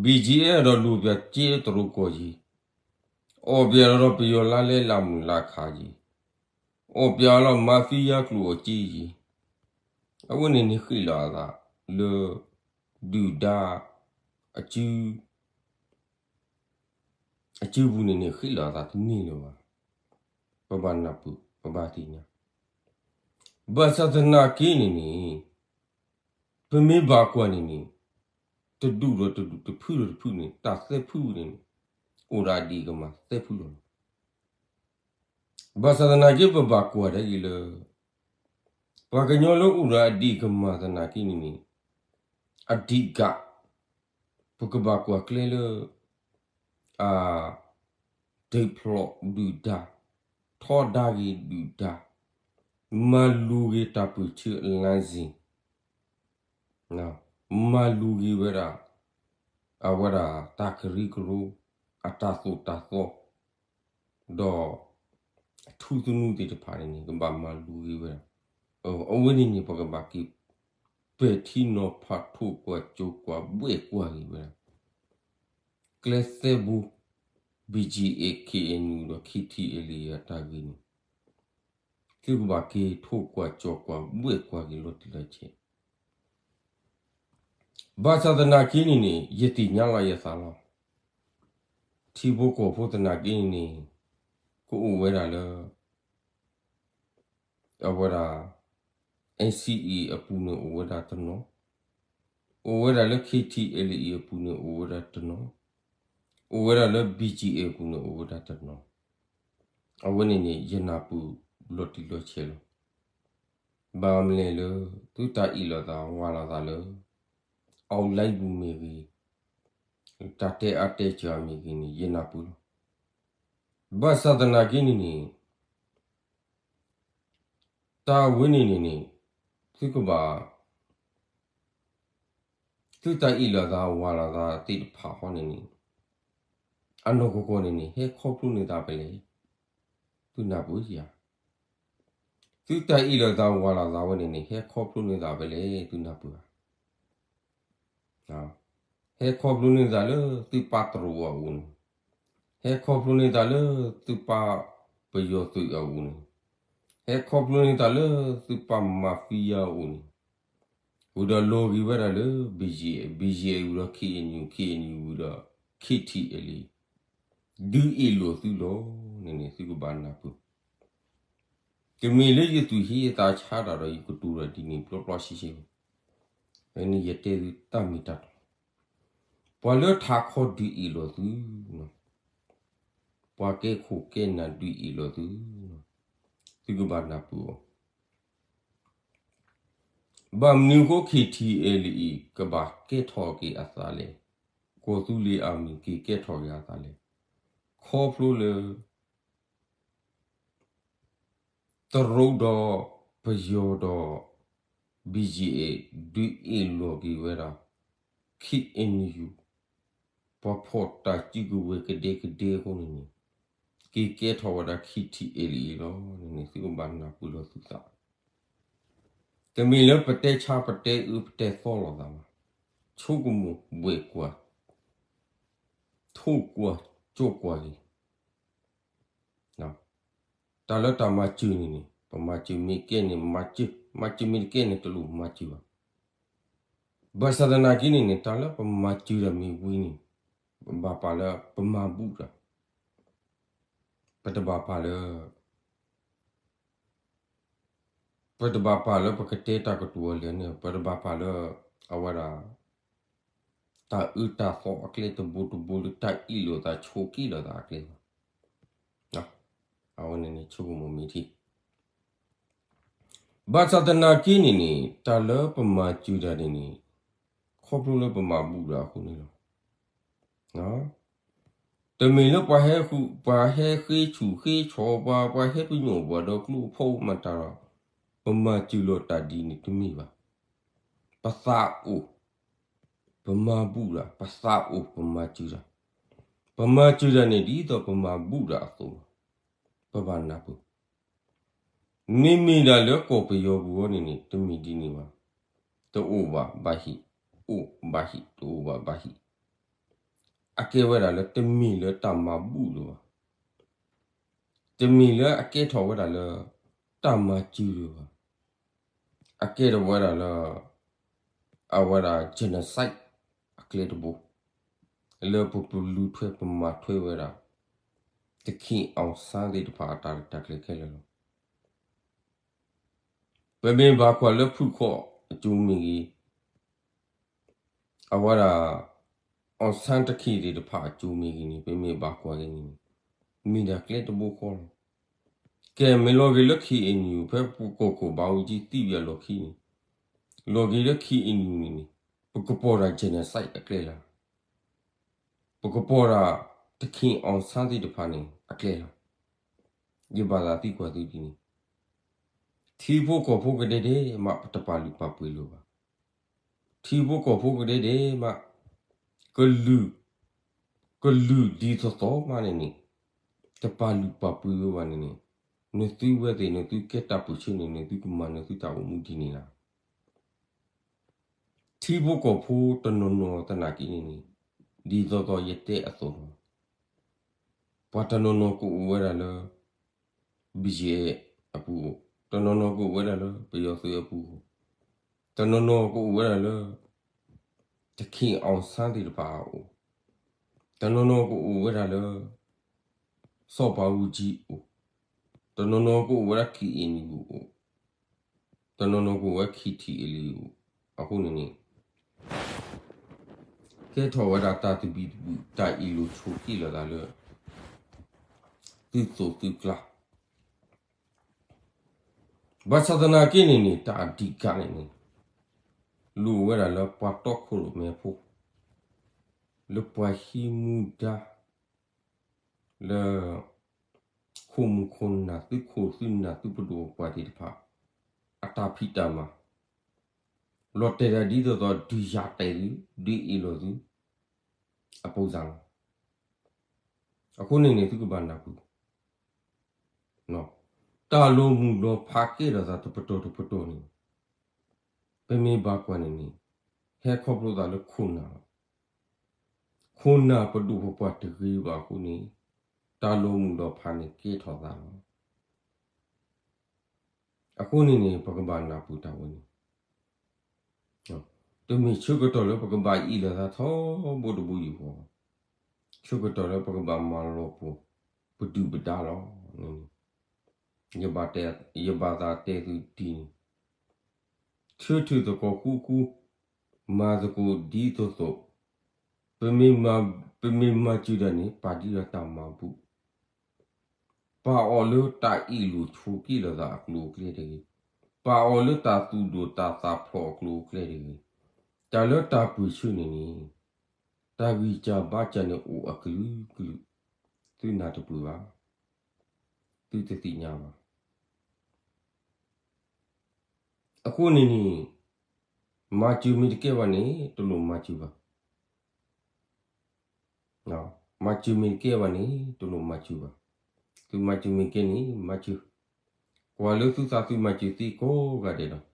BGF ဒီးလိၣ်ပၠးက့တရူးကီၢ်ယံၤ အီၣ်ပၠးလီၤဒီးပယီၤလါလဲလၢမုၢ်လါခါယံၤ အီၣ်ပၠးလီၤမၤသံယါကျိာ်အီၤက့ယံၤ အဝဲန့ၣ်န့ၣ်ဃ့ၣ်လီၤအသးလၢ ဒုၣ်ဒါ အစု အစုပူၤန့ၣ်န့ၣ် ဃ့ၣ်လီၤအသးတန့ၢ်လၢၤဘၣ်. ပဘၣ်နၢ်ပၢၢ် ပဘၣ်သ့ၣ်ညါ ဘၣ်ဆၣ်သနာ်က့န့ၣ်န့ၣ် ပမ့ၢ်ဘၣ်ကွၢ်န့ၣ်န့ၣ် တဒူၣ်ဒီးတဒူၣ် တဖုဒီးတဖုန့ၣ် တၢ်သၢဖုန့ၣ်န့ၣ် အိၣ်ဒီးအဒ့ၣ်ကမၢ်သၢဖုလီၤ. ဘၣ်ဆၣ်သနာ်က့ပဘၣ်ကွၢ်ဒ်အံၤလၢ ပှၤကညီလၢအိၣ်ဒီးအဒ့ၣ်ကမၢ်သနာ်က့န့ၣ်န့ၣ် အဓိက ပကဘၣ်ကွၢ်ကျဲလၢ အ ဒုးဖျိးဒုၣ်ဒါ ထီဒါက့ၤဒုၣ်ဒါ မၤလူၤက့ၤတၢ်ပၢၢ်ဆၢအလါစ့ၣ် မၤလူၤက့ၤဝဲဒၣ် အဝဲဒၣ်တၢ်ကရၢကရိ အတၢ်သိၣ်တၢ်သီ ဒီး အထူသနူသ့ၣ်တဖၣ်န့ၣ်န့ၣ် ကဘၣ်မၤလူၤက့ၤဝဲဒၣ် အဝဲန့ၣ်န့ၣ် ပကဘၣ်က့ၤ ပဲာ်ထံနီၤဖး ထိၣ်ကွၢ်ကၠီၤကွၢ်ဘှဲၣ်ကွၢ်က့ၤဝဲဒၣ် ကျဲသၢဘိ BGF KNU ဒီး KTLA အတၢ်ဂ့ၢ်န့ၣ် သုကဘၣ်က့ၤထိၣ်ကွၢ်ကၠီၤကွၢ်ဘှဲၣ်ကွၢ်က့ၤလီၤတံၢ်လီၤဆဲး ဘၣ်ဆၣ်သနာ်က့န့ၣ်န့ၣ် ယသ့ၣ်ညါလီၤယသးလီၤ. ထံဖိကီၢ်ဖိသနာ်က့န့ၣ် ကအိၣ်ဝဲဒၣ်လၢ အဝဲဒၣ် NCA အပူၤန့ၣ်အိၣ်ဝဲဒၣ်တနီၤ, အိၣ်ဝဲဒၣ်လၢ ခ့ထံအဲလ်အံၤ အပူၤန့ၣ် အိၣ်ဝဲဒၣ်တနီၤ, အိၣ်ဝဲဒၣ်လၢ ဘံၣ်ကၠံၣ်အဲၣ် အပူၤန့ၣ် အိၣ်ဝဲဒၣ်တနီၤ, အဝဲန့ၣ်န့ၣ် ယနၢ်ပၢၢ်လီၤတံၢ်လီၤဆဲးလီၤ. ဘၣ်မနုၤလဲၣ်လၢ သုတၢ်အ့ၣ်လိာ်သးဝၤလိာ်သးလၢ online ပူၤမ့ၢ်ဂ့ၤ, တၢ်တဲအါတဲစှၤမ့ၢ်ဂ့ၤန့ၣ် ယနၢ်ပၢၢ်လီၤ. ဘၣ်ဆၣ်သနာ်က့န့ၣ်န့ၣ် တၢ်ဝဲန့ၣ်န့ၣ်န့ၣ် သုကဘၣ် သုတၢ်အ့ၣ်လိာ်သးဝၤလိာ်သးသ့ၣ်တဖၣ်ဃီန့ၣ်န့ၣ် အနီၢ်ကီၢ်ကီၢ်န့ၣ်န့ၣ် ဟဲခီဖျိန့ၢ်သးဖဲလဲၣ်, သုနၢ်ပၢၢ်ဧါ. သုတၢ်အ့ၣ်လိာ်သးဝၤလိာ်သးဝဲန့ၣ်န့ၣ် ဟဲခီဖျိန့ၢ်သးဖဲလဲၣ် သုနၢ်ပၢၢ်ဧါ. ဟဲခီဖျိန့ၢ်သးလၢသုပၢ်တရူးအအိၣ်န့ၣ်, ဟဲခီဖျိန့ၢ်သးလၢသုပၢ်ပယီၤသုးအအိၣ်န့ၣ်, ဟဲခီဖျိန့ၢ်သးလၢသုပၢ်မၤဖံယါအအိၣ်န့ၣ်, ဝံၤဒီးလီၤဂ့ၤဝဲဒၣ်လၢ ဘံၣ်ယံၣ်အဲၣ်, ဘံၣ်ယံၣ်အဲၣ်ဝံၤဒီး ခ့ၣ်အဲၣ်ယူၣ်, ခ့ၣ်အဲၣ်ယူၣ်ဝံၤဒီး ခ့ၣ်ထံၣ်အဲၣ်လံ, ဒုးအ့ၣ်လိာ်သုလီၤန့ၣ်န့ၣ် သုကဘၣ်နၢ်ပၢၢ် တမ့ၢ်လၢယသူၣ်ဟ့ယသးဆါတၢ်ဒီး ယကတိၤတၢ်ဒ်န့ၣ် ပျီပျီဆှဲဆှဲ, အန့ၣ်ယတဲသုတၢ်မ့ၢ်တၢ်တီ, ပှၤလၢထးခီဒုးအ့ၣ်လိာ်သု, ပှၤကဲခိၣ်ကဲနၢ်ဒုးအ့ၣ်လိာ်သု, သုကဘၣ်နၢ်ပၢၢ်အီၤ, ဘၣ်မနုၤအဃိ ခ့ၣ်ထံၣ်အဲၣ်လံ ကဘၣ်ကဲထီၣ်က့ၤအသးလဲၣ်, ကီၢ်သူလ့ၤအမံၤက့ၤကဲထီၣ်က့ၤအသးလဲၣ်, ခီဖျိလၢ တရူးဒီးပယီၤဒီး ဘံၣ်ယံၣ်အဲၣ် ဒုးအ့ၣ်လိာ်က့ၤဝဲဒၣ် ခ့ၣ်အဲၣ်ယူၣ်, ပှၤဖီၣ်တၢ်စုကဝဲၤကဒဲကဒဲအဃိန့ၣ်န့ၣ် က့ၤကဲထီၣ်ဝဲဒၣ် ခ့ၣ်ထံၣ်အဲၣ်လံ အံၤလီၤန့ၣ်န့ၣ် သုကဘၣ်နၢ်ပၢၢ်လိာ်သုသး, တမ့ၢ်လၢပတဲဆါပတဲအၢပတဲသီလိာ်သးဘၣ်, ဆိကမိၣ်ဘှဲၣ်ကွၢ် ထိၣ်ကွၢ်ကၠိကွၢ်လံ, တၢ်လၢတၢ်မၤစၢၤန့ၣ်န့ၣ် ပမၤစၢၤမ့ၢ်ကဲန့ၣ် မၤစၢၤ, မၤစၢၤမ့ၢ်တကဲန့ၣ် တလိၣ်မၤစၢၤဘၣ်. ဘၣ်ဆၣ်သနာ်က့န့ၣ်န့ၣ် တၢ်လၢပမၤစၢၤတၢ်မ့ၢ်ဝံၤန့ၣ် ပဘၣ်ပာ်လၢပမၤဘူၣ်တၢ်, ပတဘၣ်ပာ်လၢ ပတဘၣ်ပာ်လၢပကတဲတၢ်ကတိၤအလၢာ်န့ၣ် ပတဘၣ်ပာ်လၢ အဝဲဒၣ် တၢ်အၢတၢ်သီအကျဲတဘိတဘိလၢတၢ်အ့ၣ်လိာ်သးဆိးက့လိာ်သးအကျဲဘၣ်. အဝဲန့ၣ်န့ၣ်ဆိကမိၣ်မ့ၢ်ထံ ဘၣ်ဆၣ်သနာ်က့န့ၣ်န့ၣ် တၢ်လၢပမၤစၢၤတၢ်န့ၣ်န့ၣ် ခီဖျိလၢပမၤဘူၣ်တၢ်အဃိန့ၣ်လီၤ. တမ့ၢ်လၢပှၤဟဲဃု, ပှၤဟဲဃ့ဆူၣ်ဃ့ဆီၣ်ပှၤ, ပှၤဟဲပညိၣ်ပှၤဒီးကျိအဖီမၤတၢ်ဒီး ပမၤစၢၤလိာ်တၢ်ဒ်န့ၣ်တမ့ၢ်ဘၣ်. ပသးအိၣ်, ပမၤဘူၣ်တၢ်, ပသးအိၣ်ပမၤစၢၤတၢ်, ပမၤစၢၤတၢ်န့ၣ်ဒ်သိးပမၤဘူၣ်တၢ်အသိးလီၤ. ပဘၣ်နၢ်ပၢၢ် မ့မ့ၢ်ဒၣ်လၢကီၢ်ပယီၤပူၤအံၤန့ၣ်န့ၣ် တမ့ၢ်ဒ်န့ၣ်ဘၣ်. တအိၣ်ဘၣ်ဘၣ်ဟံၣ်, အိၣ်ဘၣ်ဟံၣ်, တအိၣ်ဘၣ်ဘၣ်ဟံၣ်, အကဲဝဲဒၣ်လၢတမ့ၢ်လၢတၢ်မၤဘူၣ်လၢၤဘၣ်. တမ့ၢ်လၢအကဲထီၣ်ဝဲဒၣ်လၢ တၢ်မၤစၢၤလၢၤဘၣ်. အကဲထီၣ်ဝဲဒၣ်လၢ အဝဲဒၣ် genocide အကျဲတဘိ လၢပပလူၤထွဲပမၤထွဲဝဲဒၣ် တခ့ၣ်အီၣ်ဆၣ်သ့ၣ်တဖၣ်အတၢ်ရဲၣ်တၢ်ကျဲၤခဲလၢာ်လီၤ. ပမ့ၢ်ဘၣ်ကွၢ်လၢဖုၣ်ခီၣ်အစိၤမ့ၢ်ဂ့ၤ, အဝဲဒၣ် အီၣ်ဆၣ်တခ့ၣ်သ့ၣ်တဖၣ်အစိၤမ့ၢ်ဂ့ၤန့ၣ် ပမ့ၢ်ဘၣ်ကွၢ်က့ၤန့ၣ် မ့ၢ်ဒၣ်ကျဲတဘိဃီလီၤ. ကဲမ့ၢ်လီၤဂ့ၤလၢ ခ့ၣ်အဲၣ်ယူၣ် ဖဲပကီၢ်ခိၣ်ဘးအူကၠံသံဝံၤအလီၢ်ခံန့ၣ်, လီၤဂ့ၤလၢ ခ့ၣ်အဲၣ်ယူၣ် န့ၣ်န့ၣ် ပကပီၤဒၣ် genocide အကျဲလီၤ. ပကပီၤဒၣ် တခ့ၣ်အီၣ်ဆၣ်သ့ၣ်တဖၣ်န့ၣ်အကျဲလီၤ. ယဘၣ်သးသံကွၢ်သုဒ်န့ၣ်, ထံဖိကီၢ်ဖိကဒဲဒဲးမး ပတပာ်လုၢ်ပာ်ပှ့ၤလၢၤဘၣ်. ထံဖိကီၢ်ဖိကဒဲဒဲးမး ကလုာ်, ကလုာ်ဒ်သိးသိးမးန့ၣ်န့ၣ် တပာ်လုၢ်ပာ်ပှ့ၤဝဲဘၣ်န့ၣ်န့ၣ်, နသုဝဲသ့ၣ် နသုကဲတၢ်ပၢၢ်ဆၢန့ၣ် နသုကမၤနသုတၢ်အိၣ်မူဒ်န့ၣ်လီၤ. ထံဖိကီၢ်ဖိတနီၤနီၤသနာ်က့န့ၣ်န့ၣ် ဒ်သိးသိးယတဲအသိးလီၤ. ပှၤတနီၤနီၤကအိၣ်ဝဲဒၣ်လၢ ဘံၣ်ယဲၢ်အပူၤ, တနီၤနီၤကအိၣ်ဝဲဒၣ်လၢပယီၤသုးအပူၤ, တနီၤနီၤကအိၣ်ဝဲဒၣ်လၢ တခ့ၣ်အီၣ်ဆၣ်သ့ၣ်တဖၣ်အအိၣ်, တနီၤနီၤကအိၣ်ဝဲဒၣ်လၢ စီၤပၤအူကၠံအိၣ်, တနီၤနီၤကအိၣ်ဝဲဒၣ် ခ့ၣ်အဲၣ်ယူၣ် အိၣ်, တနီၤနီၤကအိၣ်ဝဲ ခ့ၣ်ထံၣ်အဲၣ်လံ အိၣ်, အဃိန့ၣ်န့ၣ် ကဲထီၣ်ဝဲဒၣ်တၢ်သဘံၣ်သဘုၣ် တၢ်အ့ၣ်လိာ်ဆိးက့လိာ်သးလၢ သုသိးသုကျါ ဘၣ်ဆၣ်သနာ်က့န့ၣ်န့ၣ် တၢ်အဓိကန့ၣ်န့ၣ် လိၣ်ဝဲဒၣ်လၢပှၤတီခိၣ်ရိၣ်မဲဖိ လၢပှၤဟံးမူဒါ လၢ ခိၣ်မူခိၣ်နၢ် သုခိၣ်သုနၢ်သုပဒိၣ်ပပှၢ်သ့ၣ်တဖၣ် အတၢ်ဖံးတၢ်မၤ လီၤတဲာ်တၢ်ဒ်သိးသိး ဒုးယၤတဲာ်သု ဒုးအ့ၣ်လိာ်သု အပူၤစၢ်လီၤ. အဃိန့ၣ်န့ၣ် သုကဘၣ်နၢ်ဟူ တၢ်လီၤမုၢ်လီၤဖးကဲထီၣ်သးတပတီၢ်တပတီၢ်န့ၣ် ပမ့ၢ်ဘၣ်ကွၢ်န့ၣ်န့ၣ် ဟဲခီဖျိသးလၢခိၣ်နၢ်လီၤ. ခိၣ်နၢ်ပဒိၣ်ပပှၢ်တဂ့ၤဘၣ်အဃိန့ၣ် တၢ်လီၤမုၢ်လီၤဖးန့ၣ်ကဲထီၣ်သးလီၤ. အဃိန့ၣ်န့ၣ် ပကဘၣ်နၢ်ပၢၢ်တၢ်ဝဲန့ၣ် တမ့ၢ်ဆၢကတီၢ်လၢပကဘၣ်အ့ၣ်လိာ်သးထီဘိတဘိယူၢ်ဃီ, ဆၢကတီၢ်လၢပကဘၣ်မၤလီၤပှီၢ် ပဒုၣ်ပဒါလီၤ. ယဘၣ်သးတဲသုဒ်န့ၣ်, ဆၢထၢၣ်သကိးဃူဃူ, မၤသကိးဒ်သိးသိး, ပမ့ၢ်မၤစၢၤတၢ်န့ၣ် ပာ်ဒ်ဒီးတၢ်မၤဘူၣ် ပာ်အီၤလၢတၢ်အ့ၣ်လိာ်ဆိးက့လိာ်သးအကျိၤအကျဲတဂ့ၤ, ပာ်အီၤလၢတၢ်သူၣ်ဒိၣ်တၢ်သးဖျိးအကျိၤအကျဲတဂ့ၤ, တၢ်လၢတၢ်ပၢၢ်ဆၢန့ၣ်န့ၣ် တၢ်ဂံၢ်စၢ်ဘါစၢ်န့ၣ်အိၣ်အကလုာ်ကလုာ်, သုနၢ်တပၢၢ်ဘၣ်, သုတသ့ၣ်ညါဘၣ်. အဃိန့ၣ်န့ၣ် မၤစၢၤမ့ၢ်တကဲဘၣ်န့ၣ် တလိၣ်မၤစၢၤဘၣ်. မၤစၢၤမ့ၢ်တကဲဘၣ်န့ၣ် တလိၣ်မၤစၢၤဘၣ်. သုမၤစၢၤမ့ၢ်တကဲန့ၣ် မၤစၢၤ, ကွၢ်လၢသုသးသုမၤစၢၤသ့ကိးဂၤဒဲးဒီး,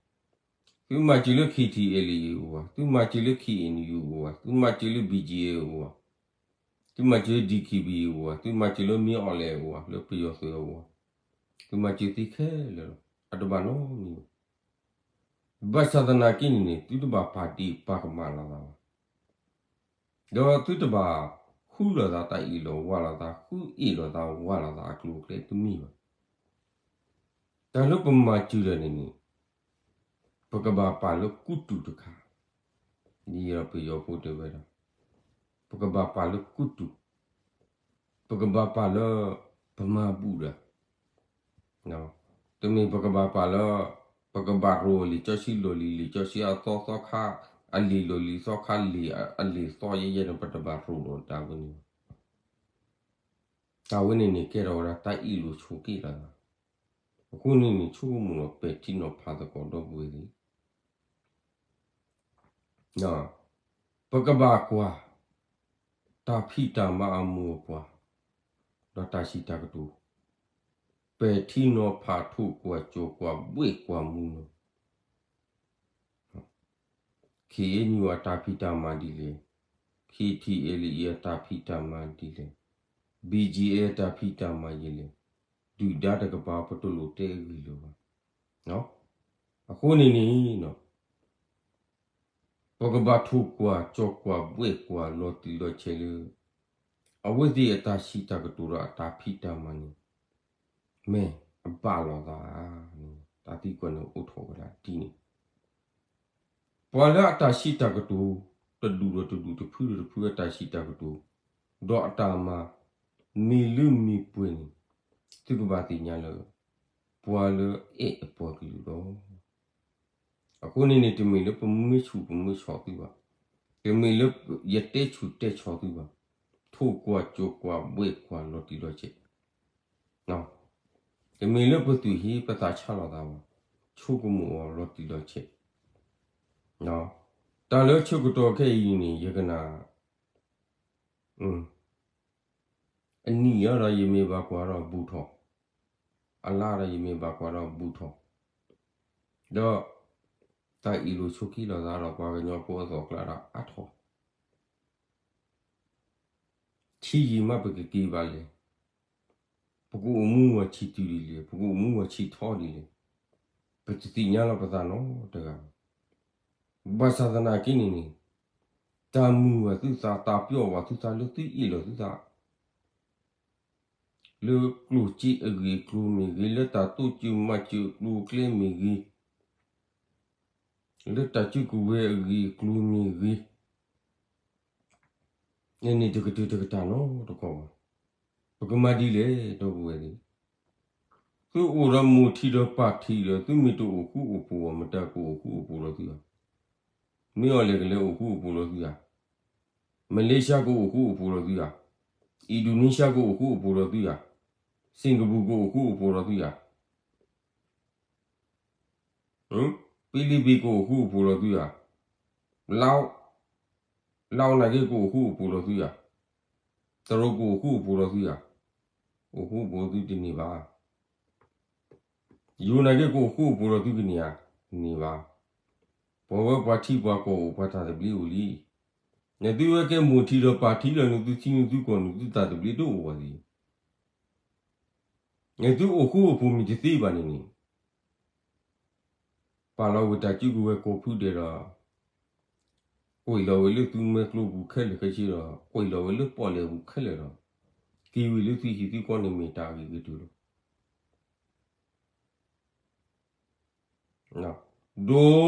သုမၤစၢၤလၢ KTLA အံၤအိၣ်ဧါ, သုမၤစၢၤလၢ KNU အံၤအိၣ်ဧါ, သုမၤစၢၤလၢ BGF အံၤအိၣ်ဧါ, သုမၤစၢၤလၢ DKBA အံၤအိၣ်ဧါ, သုမၤစၢၤလၢမ့ၢ်အီၣ်လဲၣ်အံၤအိၣ်ဧါ, လၢပယီၤသုးအံၤအိၣ်ဧါ, သုမၤစၢၤသ့ခဲလၢာ်လီၤ. အတဘၣ်နီတမံၤဘၣ်. ဘၣ်ဆၣ်သနာ်က့န့ၣ်န့ၣ် သုတဘၣ်ပာ်ဒ့ၣ်ပာ်ကမၣ်လိာ်သးဘၣ်, ဒီးသုတဘၣ်ဃုလိာ်သးတၢ်အ့ၣ်လိာ်ဝါလိာ်သး ဃုအ့ၣ်လိာ်သးဝါလိာ်သးအကျိၤအကျဲတမံၤဘၣ်. တၢ်လၢပမၤစၢၤတၢ်န့ၣ်န့ၣ် ပကဘၣ်ပာ်လၢကူတူာ်တခါ, ဒ်ပယီၤဖိတဲဝဲဒၣ်, ပကဘၣ်ပာ်လၢကူတူာ်, ပကဘၣ်ပာ်လၢ ပမၤဘူၣ်ဒီး တမ့ၢ်ပကဘၣ်ပာ်လၢ ပကဘၣ်ရိၤလံာ်စီဆှံလီၢ်လံၤ လံာ်စီဆှံအသီသီခါ အလံာ်လီၢ်လံၤသီခါလံာ် အလံာ်သီယဲၢ်ယဲၢ်န့ၣ် ပတဘၣ်ရိၤဒီးတၢ်ဝဲန့ၣ်ဘၣ်. တၢ်ဝဲန့ၣ်န့ၣ် ကဲထီၣ်ဝဲဒၣ်တၢ်အ့ၣ်လိာ်ဆိးက့လိာ်သး, အဃိန့ၣ်န့ၣ် ဆိကမိၣ်လီၤ ပဲာ်ထံနီၤဖးသကိးဒီပုၢ်ဝဲၢ်သ့ၣ် ပကဘၣ်ကွၢ် တၢ်ဖံးတၢ်မၤအမိၢ်အပှၢ် ဒီးတၢ်စံးတၢ်ကတိၤ, ပဲာ်ထံနီၤဖးထိၣ်ကွၢ်ကၠီၤကွၢ်ဘှဲၣ်ကွၢ်မူနီၤ, KNU အတၢ်ဖံးတၢ်မၤဒ်လဲၣ်, KTLA အတၢ်ဖံးတၢ်မၤဒ်လဲၣ်, BGF အတၢ်ဖံးတၢ်မၤဒ်လဲၣ်, ဒုၣ်ဒါတကပၤ ပတလိၣ်တဲအဂ့ၢ်လၢၤဘၣ်. အဃိန့ၣ်န့ၣ် ပကဘၣ်ထိၣ်ကွၢ်ကၠီၤကွၢ်ဘှဲၣ်ကွၢ်လီၤတံၢ်လီၤဆဲးလၢ အဝဲသ့ၣ်အတၢ်စံးတၢ်ကတိၤဒီးအတၢ်ဖံးတၢ်မၤန့ၣ် မ့ၢ်အဘၣ်လိာ်သးဧါန့ၣ် တၢ်သံကွၢ်န့ၣ်အိၣ်ထီၣ်ဝဲဒၣ်ဒ်န့ၣ်, ပှၤလၢအတၢ်စံးတၢ်ကတိၤ တဒူၣ်ဒီးတဒူၣ် တဖုဒီးတဖုအတၢ်စံးတၢ်ကတိၤ ဒီးအတၢ်မၤ မ့ၢ်လၢမ့ၢ်ပှဲၤန့ၣ် သုကဘၣ်သ့ၣ်ညါလၢ ပှၤလၢအဲၣ်အပှၤကလုာ်လီၤ. အဃိန့ၣ်န့ၣ် တမ့ၢ်လၢပမုၢ်ဆူၣ်ပမုၢ်ဆီၣ်သုဘၣ်, တမ့ၢ်လၢယတဲဆူၣ်တဲဆီၣ်သုဘၣ်, ထိၣ်ကွၢ်ကၠီၤကွၢ်ဘှဲၣ်ကွၢ်လီၤတံၢ်လီၤဆဲး တမ့ၢ်လၢပသူၣ်ဟ့ပသးဆါလိာ်သးဘၣ်, ဆိကမိၣ်အီၤလီၤတံၢ်လီၤဆဲး, တၢ်လၢဆၢကတီၢ်ခဲအံၤန့ၣ် ယကနၣ် အနံၣ်အံၤဒီးယမ့ၢ်ဘၣ်ကွၢ်ဒီးဘူးထီၣ်, အလါဒီးယမ့ၢ်ဘၣ်ကွၢ်ဒီးဘူးထီၣ်, ဒီး တၢ်အ့ၣ်လိာ်ဆိးက့လိာ်သးဒီးပှၤကညီဖိအသီၣ်ကျါဒီးအါထီၣ်, ဆံးယံာ်မးပကက့ၤဘၣ်လဲၣ်, ပကအိၣ်မူဝဲဆံးတုၤဒ်လဲၣ်, ပကအိၣ်မူဝဲဆံးထီဒ်လဲၣ်, ပတသ့ၣ်ညါလီၤပသးနီတဂၤဘၣ်. ဘၣ်ဆၣ်သနာ်က့န့ၣ်န့ၣ် တၢ်မုာ်ဘၣ်သုသး တၢ်ပျီဘၣ်သုသးလၢသုအ့ၣ်လိာ်သုသး လၢကျိၣ်စ့အဂ့ၢ်အကျိၤမ့ၢ်ဂ့ၤ, လၢတၢ်တိစၢၤမၤစၢၤအကျိၤအကျဲမ့ၢ်ဂ့ၤ, လၢတၢ်စုကဝဲၤအဂ့ၢ်အကျိၤမ့ၢ်ဂ့ၤ, န့ၣ်န့ၣ်တကတုၤတကတၢၢ်နီတခီဘၣ်. ပကမၤဒ်လဲၣ် ဒီပုၢ်ဝဲၢ်သ့ၣ်, သုအိၣ်ဒီးမိၢ်ထံဒီးပၢ်ထံဒီး သုမ့ၢ်တအိၣ်ဃူအိၣ်ဖိးဘၣ် မတၤကအိၣ်ဃူအိၣ်ဖိးဒီးသုဧါ. မ့ၢ်အီၤလဲၣ်ကလဲၤအိၣ်ဃူအိၣ်ဖိးဒီးသုဧါ. မလေးရှားကအိၣ်ဃူအိၣ်ဖိးဒီးသုဧါ. အံၣ်ဒိးနံၤရှါကအိၣ်ဃူအိၣ်ဖိးဒီးသုဧါ. စ့ၣ်ကပူၤကအိၣ်ဃူအိၣ်ဖိးဒီးသုဧါ. ဖံလံးပံးကအိၣ်ဃူအိၣ်ဖိးဒီးသုဧါ. လၢ, လၢနာ်က့ကအိၣ်ဃူအိၣ်ဖိးဒီးသုဧါ. တရူးကအိၣ်ဃူအိၣ်ဖိးဒီးသုဧါ. အိၣ်ဃူအိၣ်ဖိးသုတန့ၢ်ဘၣ်. ယိၤနာ်က့ကအိၣ်ဃူအိၣ်ဖိးဒီးသုကန့ၢ်ဧါ. န့ၢ်ဘၣ်. ပှၤဝဲပှၤထံပှၤကီၢ်အိၣ် ပှၤတၢ်သဘျ့အိၣ်လံ. နသုဝဲကဲမိၢ်ထံဒီးပၢ်ထံလီၤန့ၣ် သုထံန့ၣ်သုကီၢ်န့ၣ် သုတၢ်သဘျ့တအိၣ်ဘၣ်သ့ၣ် နသုအိၣ်ဃူအိၣ်ဖိးမ့ၢ်တသ့ဘၣ်န့ၣ်န့ၣ်, ပာ်လီၤဝဲတၢ်စုကဝဲၤကိးဖုဒဲးဒီး, ကွံာ်လီၤဝဲလၢသုမဲာ်ကျိပူၤခဲလၢာ်ခဲဆ့ဒီး ကွံာ်လီၤဝဲလၢပီၣ်လဲၣ်ပူၤခဲလၢာ်ဒီး, က့ၤဝံၤလၢသုဟံၣ်သုဃီန့ၣ်မ့ၢ်တၢ်အဂ့ၤကတၢၢ်လီၤ.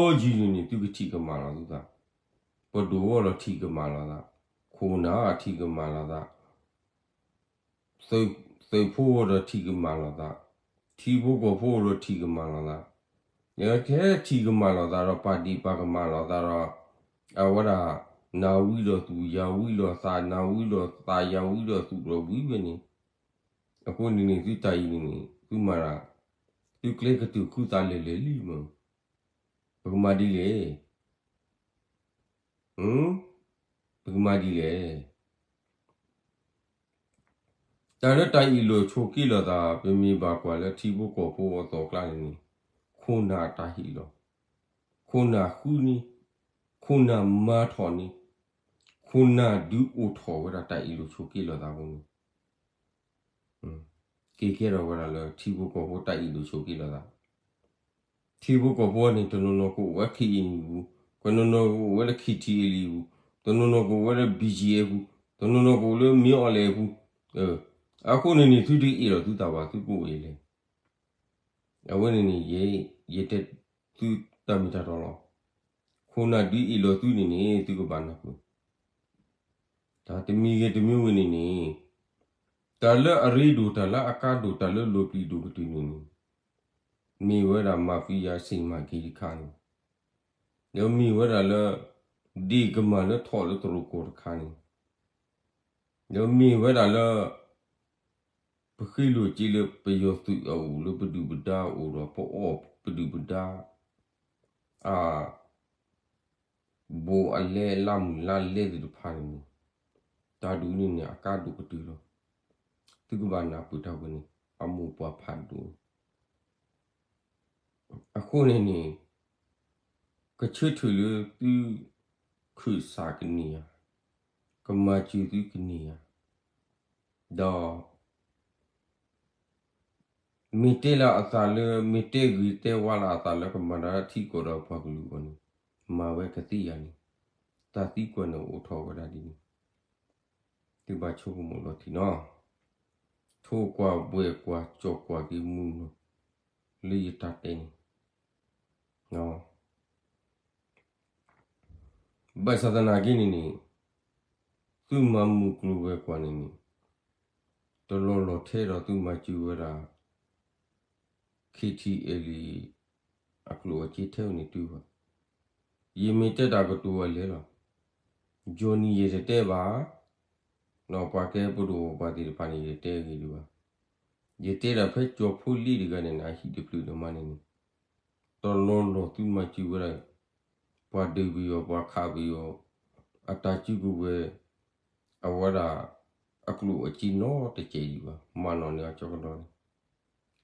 ဒီးယံၤန့ၣ်န့ၣ် သုကထံၣ်ကမၣ်လီၤသုသး, ပဒိၣ်ဝဲဒီးထံၣ်ကမၣ်လီၤသး, ခိၣ်နၢ်ထံၣ်ကမၣ်လီၤသး, သုးဖိဝဲဒီးထံၣ်ကမၣ်လီၤသး, ထံဖိကီၢ်ဖိဒီးထံၣ်ကမၣ်လီၤသး, ယကဲထံၣ်ကမၣ်လီၤသးဒီး ပာ်ဒ့ၣ်ပာ်ကမၣ်လီၤသးဒီး, အဝဲဒၣ်, နၢ်ဝံဒီးသူၣ် ယၢ်ဝံဒီးသး နၢ်ဝံဒီးသး ယၢ်ဝံဒီးသူၣ်ဒီးဝံဝဲန့ၣ်, အဃိန့ၣ်န့ၣ် သုတၢ်အံၤန့ၣ်န့ၣ် သုမၤတၢ်, သုကျဲကတုၤဃုသးလဲၤလဲၤလံမး, ပကမၤဒ်လဲၣ် ပကမၤဒ်လဲၣ်. တၢ်လၢတၢ်အ့ၣ်လိာ်ဆိးက့လိာ်သး ပမ့ၢ်ဘၣ်ကွၢ်လၢထံဖိကီၢ်ဖိအသီၣ်ကျါန့ၣ်န့ၣ်, ခိၣ်နၢ်တၢ်ဟ့ၣ်လီၤ, ခိၣ်နၢ်ဃုန့ၢ်, ခိၣ်နၢ်မၤထီၣ်န့ၢ်, ခိၣ်နၢ်ဒုးအိၣ်ထီၣ်ဝဲဒၣ်တၢ်အ့ၣ်လိာ်ဆိးက့လိာ်သးအဃိန့ၣ် က့ၤကဲထီၣ်ဝဲဒၣ်လၢထံဖိကီၢ်ဖိတၢ်အ့ၣ်လိာ်ဆိးက့လိာ်သး, ထံဖိကီၢ်ဖိန့ၣ် တနီၤနီၤကအိၣ်ဝဲ ခ့ၣ်အ့ၣ်အံၣ်ပူၤ, တနီၤနီၤကအိၣ်ဝဲလၢ ခ့ၣ်ထံၣ်အ့ၣ်လံအံၣ်ပူၤ, တနီၤနီၤကအိၣ်ဝဲလၢ ဘံၣ်ကၠံၣ်အ့ၣ်ပူၤ, တနီၤနီၤကအိၣ်လၢမ့ၢ်အီၣ်လဲၣ်အပူၤ, အဃိန့ၣ်န့ၣ် သုတအ့ၣ်လိာ်သုသးဘၣ် သုကအိၣ်အ့ၣ်လဲၣ် အဝဲန့ၣ်န့ၣ် ယဲ, ယတဲသုတၢ်မ့ၢ်တၢ်တီလီၤ. ခိၣ်နၢ်ဒုးအ့ၣ်လိာ်သုန့ၣ်န့ၣ် သုကဘၣ်နၢ်ပၢၢ်, တၢ်တမံၤဂ့ၤတမံၤဝဲန့ၣ်န့ၣ်, တၢ်လၢအရ့ဒိၣ် တၢ်လၢအကါဒိၣ် တၢ်လၢလီၤပျံၤဒိၣ်ကတၢၢ်န့ၣ်န့ၣ်, မ့ၢ်ဝဲဒၣ် mafia စ့ၣ်မၤက့ၤတခါန့ၣ်, ဒီးမ့ၢ်ဝဲဒၣ်လၢ ဒ့ၣ်ကမၢ်လၢထီၣ်လၢတရူးကီၢ်တခါန့ၣ်, ဒီးမ့ၢ်ဝဲဒၣ်လၢ ပဃ့လိာ်က့ၤလၢပယီၤသုးအအိၣ်လၢပဒုၣ်ပဒါအအိၣ်ဒီး ပအီၣ်ပဒုၣ်ပဒါ အ ဘိးအလဲလၢမုၢ်လါလဲသ့ၣ်တဖၣ်န့ၣ်န့ၣ်, တၢ်ဒုးန့ၣ်န့ၣ် အကါဒိၣ်ကတၢၢ်လီၤ. သုကဘၣ်နၢ်ပၢၢ်တၢ်ဝဲန့ၣ် အမိၢ်ပှၢ်ဖးဒိၣ်န့ၣ်, အဃိန့ၣ်န့ၣ် ကဆၢထၢၣ်လၢသု ခၢၣ်စးကန့ၢ်ဧါ, ကမၤစၢၤသုကန့ၢ်ဧါ, ဒီး မ့ၢ်တဲလၢအသးလၢ မ့ၢ်တဲဂ့ၤတဲဝါလၢအသးလၢကမၤတၢ်ထံကီၢ်ဒီးပှၤကလုာ်အဂီၢ်န့ၣ်, မၤဝဲကသ့ဧါန့ၣ်, တၢ်သံကွၢ်န့ၣ်အိၣ်ထီၣ်ဝဲဒၣ်ဒ်န့ၣ်, သုဘၣ်ဆိကမိၣ်လီၤထံနီၤ, ထိၣ်ကွၢ်ဘှဲၣ်ကွၢ်ကၠီၣ်ကွၢ်က့ၤမုၢ်နီၤ, လၢယတၢ်တဲန့ၣ် ဘၣ်ဆၣ်သနာ်က့န့ၣ်န့ၣ်, သုမၤမုၢ်ကျိၤဝဲၤကွာ်န့ၣ်န့ၣ်, တလီၢ်လီၢ်ထဲဒီးသုမၤစၢၤဝဲဒၣ် ခ့ၣ်ထံၣ်အဲၣ်လံ အကျိၣ်အစ့ထဲန့ၣ်တုၤဘၣ်. ယမ့ၢ်တဲတၢ်ကတိၤအလဲၣ်လီၤ. ယိၤနံၤယတတဲဘၣ်, ဒီးပှၤကဲပဒိၣ်ပှၤသ့ၣ်တဖၣ်န့ၣ် ယတတဲဂ့ၤဒံးဘၣ်. ယတဲဒၣ်ဖဲကၠီၤဖိလ့တဂၤန့ၣ်န့ၣ် အဟံၣ်တဖျၢၣ်ဒီးမးန့ၣ်န့ၣ်, တလီၢ်လီၢ်သုမၤစၢၤဝဲဒၣ် ပှၤဒုးပယီၤ ပှၤခးပယီၤ အတၢ်စုကဝဲၤ အဝဲဒၣ် အကျိၣ်အစ့နီတစဲးဒံးဘၣ်. မၤနီၣ်န့ၢ်အီၤကၠီကဒီးန့ၣ်,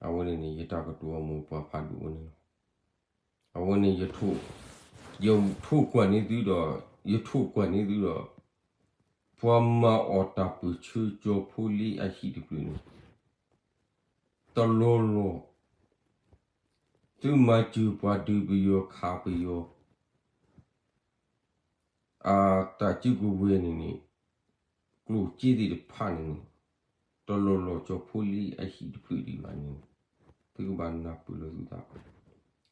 အဝဲန့ၣ်န့ၣ် ယတၢ်ကတိၤအမိၢ်ပှၢ်ဖးဒိၣ်ဝဲန့ၣ်လီၤ. အဝဲန့ၣ် ယထိၣ်ကွၢ်န့ၢ်သုဒီး, ယထိၣ်ကွၢ်န့ၢ်သုဒီး, ပှၤမၤအီၣ်တၢ်ပၢၢ်ဆၢကၠီၤဖိလ့အဟံၣ်တဖျၢၣ်န့ၣ် တလီၢ်လီၢ် သုမၤစၢၤပှၤဒုးပယီၤခးပယီၤ အတၢ်စုကဝဲၤန့ၣ်န့ၣ်, ကျိၣ်စ့သ့ၣ်တဖၣ်န့ၣ်န့ၣ်, တလီၢ်လီၢ်ကၠီၤဖိလ့အဟံၣ်တဖျၢၣ်ဒံးဘၣ်န့ၣ်, သုကဘၣ်နၢ်ပၢၢ်လိာ်သုသး.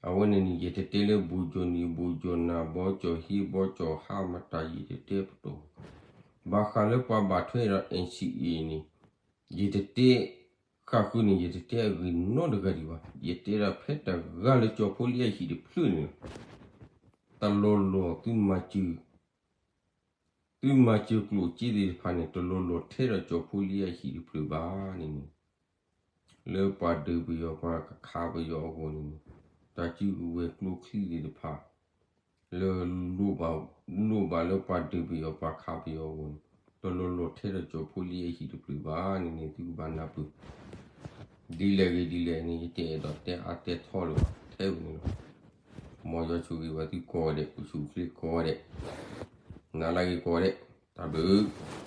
အဝဲန့ၣ်န့ၣ် ယတတဲလၢဘိၣ်ကၠီၤနံၤ ဘိၣ်ကၠီၤနၤ ဘီကၠီၤဟ့ ဘီကၠီၤဟါမတၤ ယတတဲပတီၢ်ဘၣ်. ဘၣ်ဃးလၢပှၤဘၣ်ထွဲဒီး NCA န့ၣ်, ယတတဲ, ဃၣ်ဃုာ်န့ၣ် ယတတဲအဂ့ၢ်နီတဂၤဒံးဘၣ်. ယတဲဒၣ်ဖဲတဂၤလၢကၠီၤဖိလံအဟံၣ်တဖျၢၣ်န့ၣ်လီၤ. တလီၤလီၤသုမၤစၢၤ, သုမၤစၢၤကျိၣ်စ့သ့ၣ်တဖၣ်န့ၣ် တလီၤလီၤထဲဒီးကၠီၤဖိလံအဟံၣ်တဖျၢၣ်ဘၣ်န့ၣ်န့ၣ်, လၢပှၤဒုးပယီၤပှၤခးပယီၤအဂီၢ်န့ၣ်န့ၣ်, တၢ်စုကဝဲၤကျိချံသ့ၣ်တဖၣ် လၢ လိၣ်ဘၣ်လၢပှၤဒုးပယီၤပှၤခးပယီၤအဂီၢ်န့ၣ်, တလီၤလီၤထဲဒီးကၠီၤဖိလံအဟံၣ်တဖျၢၣ်ဘၣ်န့ၣ်န့ၣ် သုကဘၣ်နၢ်ပၢၢ်. ဒ်လဲၣ်ဂ့ၤဒ်လဲၣ်န့ၣ် ယတအဲၣ်ဒိးတဲအါတဲထီလၢၤဘၣ် ထဲဝဲန့ၣ်လီၤ. မ်ယွၤဆိၣ်ဂ့ၤဘၣ်သုကိးဂၤဒဲး, အိၣ်ဆူၣ်အိၣ်ချ့ကိးဂၤဒဲး, နၤလၢအဂ့ၤကိးဂၤဒဲး, တၢ်ဘျုး